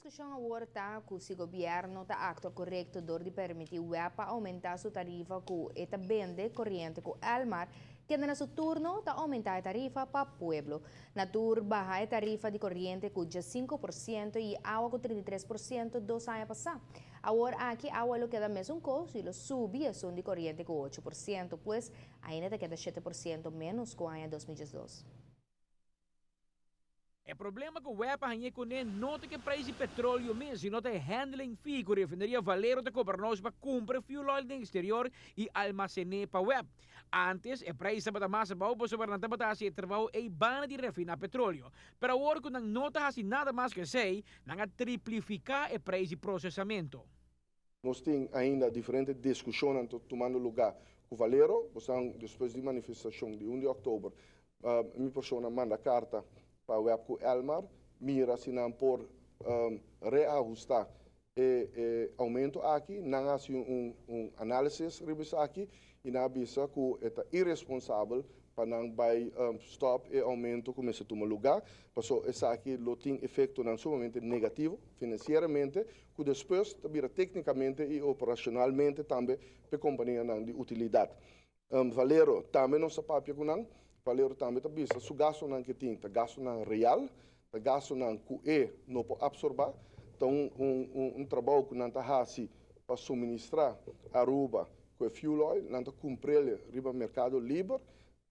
Discusion awor ta cu si gobierno ta actua corecto door di permiti WEB pa aumenta su tarifa cu e ta bende coriente cu Elmar, kende na su turno ta aumenta e tarifa pa pueblo. Na tur baha e tarifa di coriente cu 5% y awa cu 33% 2 aña pasa. Awor aki awa lo keda mesun cos y lo subi esun di coriente cu 8%, pues ainda ta keda 7% menos cu aña 2012. E problema cu WEB a haya cune no ta cu prijs di petroleo mes, sino ta handling fee cu refineria Valero ta cobra nos pa cumpra fuel oil den exterior y almacena pa WEB. Antes, e prijs tabata mas abou, pasobra nan tabata haci e trabou ey banda di refina petroleo. Pero awor cu nan no ta haci nada mas cu esey, nan a triplifica e prijs di procesamento. Nos tin ainda diferente discusion tumando luga cu Valero, despues di manifestacion di 1 di october, mi persona a manda carta pa WEB cu Elmar, mira si nan por reahusta e aumento aki, nan a haci un analisis riba aki y nan a bisa cu ta irresponsabel pa nan bay stop e aumento cu mester tuma luga, paso esaki lo tin efecto nan sumamente negativo financieramente, cu despues tambe tecnicamente y operacionalmente tambe pa e compania nan di utilidad. Valero tambe nos a papia cu nan, Valero tambe ta bisa su gasto nan cu tin, ta gasto nan real, ta gasto nan cu e no por absorba, anto un trabou cu nan ta hasi pa suministra Aruba cu fuel oil, nan ta cumpra riba mercado liber,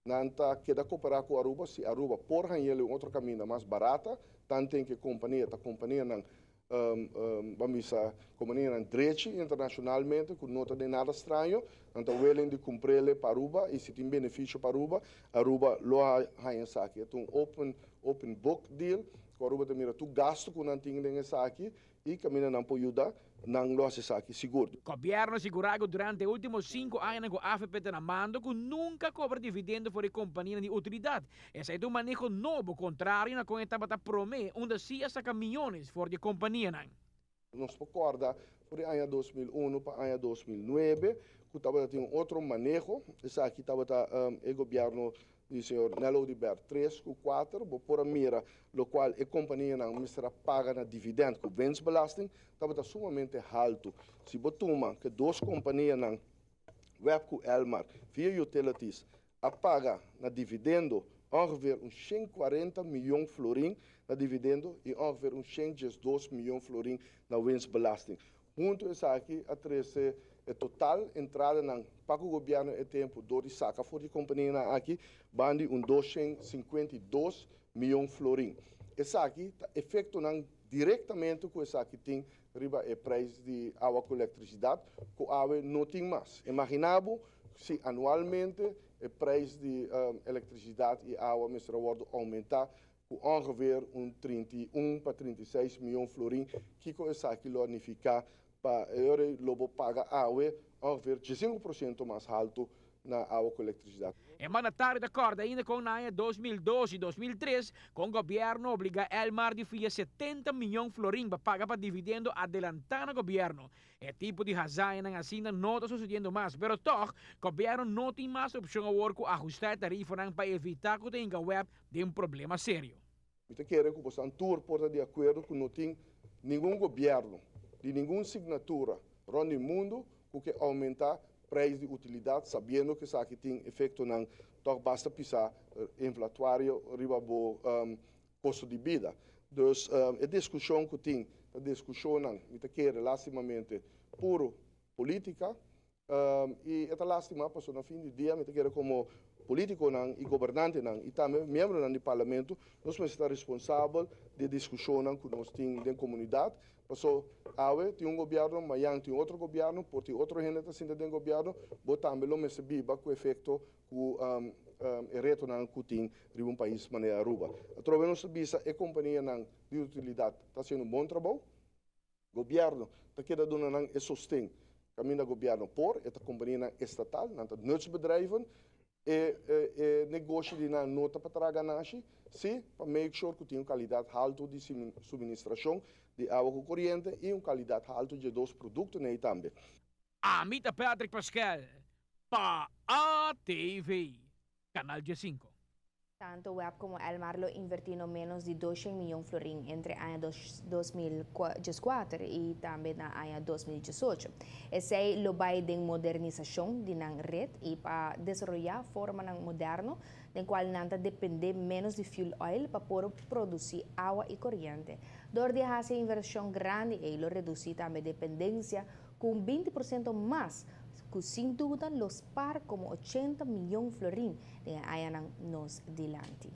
nan ta keda coopera cu Aruba, si Aruba por haya un otro caminda mas barata, tanto cu compania, ta compania nan ban bisa, compania nan drechi internacionalmente, cu no ta di nada straño, nan ta willing di cumpra pa Aruba y si tin beneficio pa Aruba, Aruba lo haya esaki. E un open book deal, cu Aruba ta mira tur gasto cu nan tin den esaki y caminda nan por yuda, nan lo hasi esaki sigur. Gobierno a sigura durante ultimo 5 aña cu AVP ta na mando cu nunca a cobra dividendo for di compania di utilidad. Esey ta un maneho nobo, contrario na con tabata prome, unda si a saca miyones for di compania nan. Nos por corda for aña 2001 pa aña 2009, cu tabata un otro maneho, esaki tabata e gobierno di señor Nelo Oduber 3 cu 4, bo por mira, locual e compania nan mester a paga na dividend cu winstbelasting, tabata sumamente halto. Si bo tuma cu dos compania nan, WEB cu Elmar, via utilities, a paga na dividendo ongeveer un 140 miyon florin na dividendo y ongeveer un 112 miyon florin na winstbelasting. Hunto esaki a trece e total entrada nan pa gobierno e tempo door di saca for di compania nan aki banda di un 252 miyon florin. Esaki ta efecto nan directamente cu esaki tin riba e prijs di awa cu electricidad, cu awe no tin mas. Imagina bo si anualmente e prijs di electricidad y awa mester wordo aumenta cu ongeveer un 31 pa 36 miyon florin, kico esaki lo significa pa lo paga awe ongeveer 5% mas halto na awa cu electricidad. E mandatario ta corda ainda con na aña 2002 y 2003, cu gobierno a obliga Elmar di fia 70 miyon florin pa paga pa dividendo adelanta na gobierno. E tipo di hazaña asina no ta sucediendo mas, pero toch, gobierno no tin mas opcion awor cu ahusta e tarifa pa evita cu tenga WEB den un problema serio. Mi ta kere cu boso tur por ta di acuerdo cu no tin ningun gobierno, di ningun signatura rond mundo cu kier aumenta prijs di utilidad, sabiendo cu esaki tin efecto nan toch basta pisa inflatorio riba bo costo di bida. Dus e discusion cu tin, e discusion nan, mi ta kere lastimamente puro politica, y ta lastima, pasobra na fin di dia, mi ta kere como politico nan y gobernante nan y tambe miembro nan di parlamento, nos mester ta responsabel di discusion nan cu nos tin den comunidad. Paso, awe tin un gobierno, mañan tin otro gobierno, por tin otro hende ta sinta den gobierno, bo tambe lo mester biba cu efecto cu e reto nan cu tin riba un pais manera Aruba. Atrobe nos bisa e compania nan di utilidad ta haciendo un bon trabou, gobierno ta keda duna nan e sosten. Caminda gobierno por, e compania nan estatal, nan ta nutsbedrijven, e negoshi di nan no ta pa traha ganashi, si pa make sure cu tin un calidad halto di suministracion di awa cu coriente y un calidad halto di dos producto nan tambe. Ami ta Patrick Pascal, pa ATV, Canal G5. Tanto WEB como Elmar lo inverti no menos di 200 miyon florin entre aña 2014 y tambe na aña 2018. Esey lo bay den modernisacion di nan red y pa desaroya forma moderno, den cual nan ta depende menos di fuel oil pa por produci awa y coriente. Door di e inversion grandi y lo reduci tambe dependencia cu 20% mas, cu sin duda lo spaar como 80 miyon florin den aña nos dilanti.